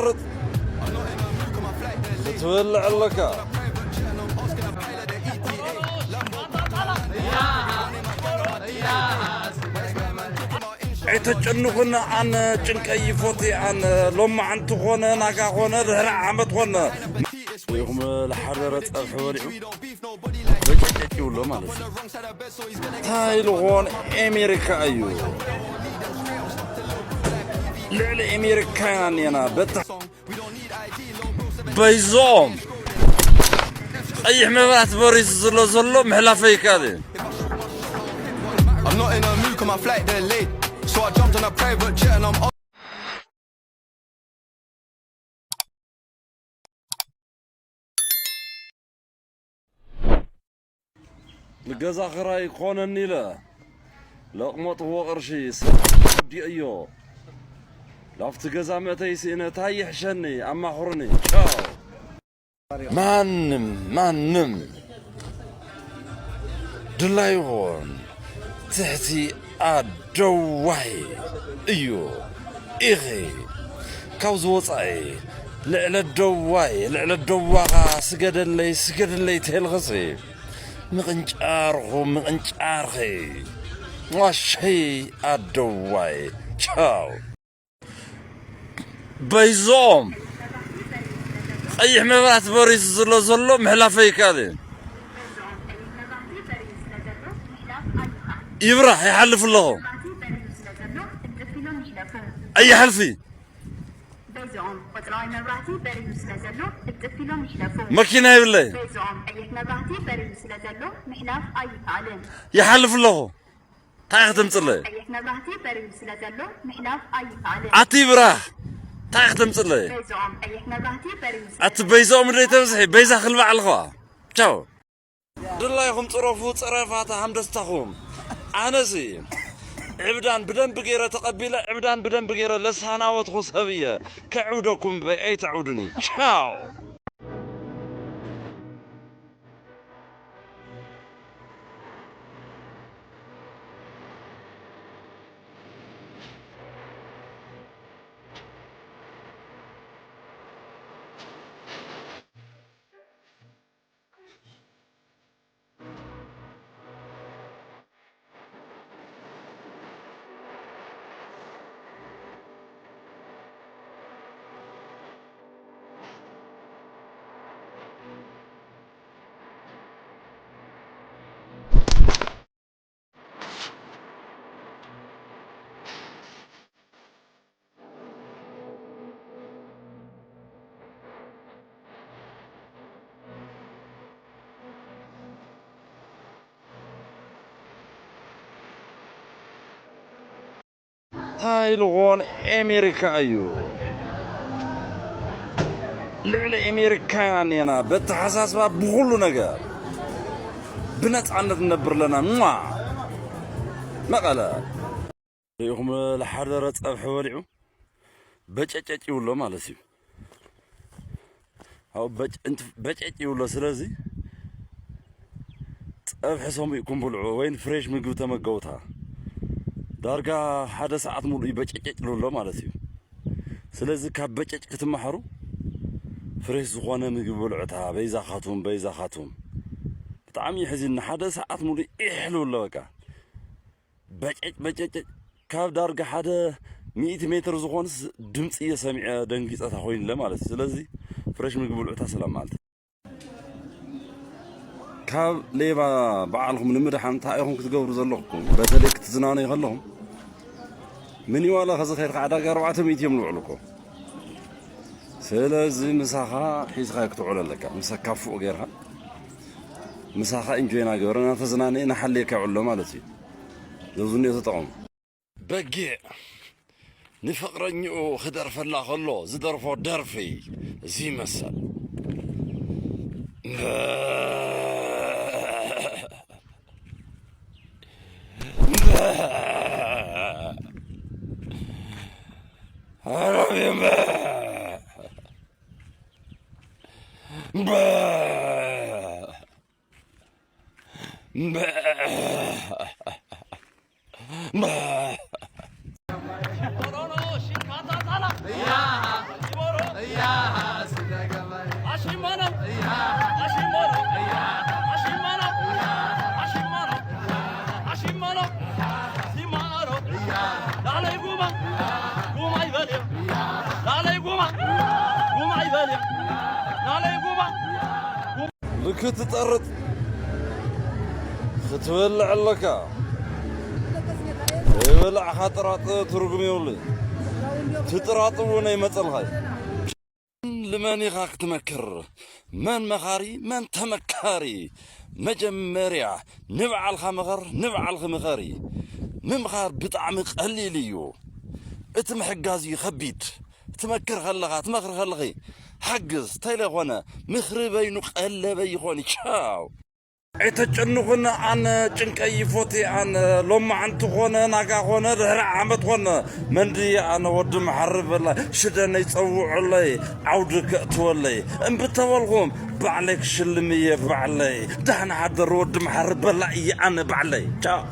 ርጥ ክትበልዕ ኣለካ። ኣይተጨንኹን፣ ኣነ ጭንቀይ ይፎቲ፣ ኣነ ሎማዓንቲ ኾነ ናጋ ኾነ ድሕሪ ዓመት ኾነ ኢኹም። ለሓደረ ጸብሒ በሊዑ በጨጨጭ ይብሎ ማለት እዩ። እንታይ ልኾን፣ ኤሜሪካ እዩ። ልዕሊ ኤሜሪካውያን ኢና በታ በይዞም ቀይሕ መብራት በሪሱ ስለ ዘሎ ምሕላፍ ኣይከኣልን። I'm not in a mood 'cause my flight delayed. So I jumped on a private jet and I'm ንገዛ ኽራይ ኮነኒ ኢለ ለቕመጥዎ ቅርሺ ሰብ ወዲኦዮ። ላብቲ ገዛ መእተይ ስእነ ታይ ይሕሸኒ ኣማኽሩኒ። ቻው። ማንም ማንም ድላይ ይኹን ትሕቲ ኣደዋይ እዩ ኢኺ። ካብዚ ወጻኢ ልዕለ ደዋይ ልዕለ ደዋኻ ስገደለይ ስገደለይ ተልኽሲ ምቕንጫርኹ ምቕንጫርኺ ዋሸይ ኣደዋይ። ቻው። በይዞም ቀይሕ መብራት በሪሱ ስለ ዘሎ ምሕላፍ ኣይከኣልን። ይብራህ ይሓልፍ ኣለኹ። ኣይሓልፊ። በይዞም ቆጽላዋይ መብራህቲ በሪሁ ስለ ዘሎ እጥፍ ኢሎም ይሕለፉ። መኪና ይብለይ። በይዞም ቀይሕ መብራህቲ በሪሁ ስለ ዘሎ ምሕላፍ ኣይከኣልን። ይሓልፍ ኣለኹ። እንታይ ክትምጽለይ? ቀይሕ መብራህቲ በሪሁ ስለ ዘሎ ምሕላፍ ኣይከኣልን። ኣቲ ብራህ እንታይ ክትምጽለይ? በይዞም ቀይሕ መብራህቲ በሪሁ ስለ ኣቲ በይዞም ደይ ተብዝሒ በይዛ ክልባዕ ኣለኹ። ቻው። ድላይኹም ጽረፉ፣ ጸረፋ ተሃም ደስታኹም። ኣነሲ ዕብዳን ብደንብ ገይረ ተቐቢለ፣ ዕብዳን ብደንብ ገይረ ለሳናወትኹ ሰብ እየ። ከዕብደኩም በይ፣ ኣይተዕብዱኒ። ቻው። እንታይ ልኾን ኤሜሪካ እዩ። ልዕሊ ኤሜሪካውያን ኢና በተሓሳስባ ብኹሉ ነገር ብነፃነት ንነብር ኣለና። ሟ! መቐለ ሪኢኹም ለሓደረ ፀብሒ በሊዑ በጨጨጭ ይብሎ ማለት እዩ። ኣብ በጨጭ ይብሎ። ስለዚ ፀብሒ ሰሚዕኩም ብልዑ ወይን ፍሬሽ ምግቢ ተመገቡታ። ዳርጋ ሓደ ሰዓት ሙሉእ እዩ በጨጨጭ ዝብሎ ማለት እዩ። ስለዚ ካብ በጨጭ ክትመሃሩ ፍሬሽ ዝኾነ ምግቢ ብልዑታ። በይዛኻቱም በይዛኻቱም ብጣዕሚ ይሕዝን። ንሓደ ሰዓት ሙሉእ ኢሕ ዝብሎ በቃ በጨጭ በጨጭ። ካብ ዳርጋ ሓደ ሚእቲ ሜትር ዝኾንስ ድምፂ እየ ሰሚዐ ደንጊፀታ ኮይኑለ ማለት እዩ። ስለዚ ፍሬሽ ምግቢ ብልዑታ ሰላም ማለት ካብ ሌባ በዓልኩም ንምድሓን እንታይ ኢኹም ክትገብሩ ዘለኹም? በተለይ ክትዝናኑ ከለኹም ምን ዋላ ከዚ ከይድካ ዕዳጋ ኣርባዕተ ሚእቲ እዮም ዝውዕሉ እኮ። ስለዚ ምሳኻ ሒዝካ ክትውዕል ኣለካ። ምሳካ ፉቕ ጌርካ ምሳኻ ኢንጆይ ናገበረ ናተዝናነ ናሓልየካ ይውዕሎ ማለት እዩ። ዘብዙ እኒኦ ተጠቐሙ። በጊዕ ንፍቕረኝኡ ክደርፈላ ከሎ ዝደርፎ ደርፊ እዚ ይመሰል። ክትጠርጥ ክትበልዕ ኣለካ። ዘይበላዕኻ ጥራጥ ትርጉም የብሉን። ትጥራጥ እውን ኣይመጸልኻይ። ልመን ኢኻ ክትመክር? መን መኻሪ፣ መን ተመካሪ? መጀመርያ ንባዕልኻ ምኸር፣ ንባዕልኺ ምኸሪ። ምምኻር ብጣዕሚ ቀሊል እዩ። እቲ ምሕጋዝ እዩ ከቢድ። ትመክር ከለኻ፣ ትመኽሪ ከለኺ ሓግዝ። ተይለኾነ ምኽሪ በይኑ ቀለበይ ይኾን። ቻው። ኣይተጨንኹን፣ ኣነ ጭንቀይ ይፎቲ። ኣነ ሎማዓንቲ ኾነ፣ ናጋ ኾነ፣ ድሕሪ ዓመት ኾነ፣ መንዲ ኣነ ወዲ መሓሪ በላ፣ ሽደነይ ጸውዑለይ፣ ዓውዲ ከእትወለይ። እምቢ ተበልኹም፣ ባዕለይ ክሽልም እየ ባዕለይ። ዳሕና ሓደር ወዲ መሓሪ በላ እየ ኣነ ባዕለይ። ቻው።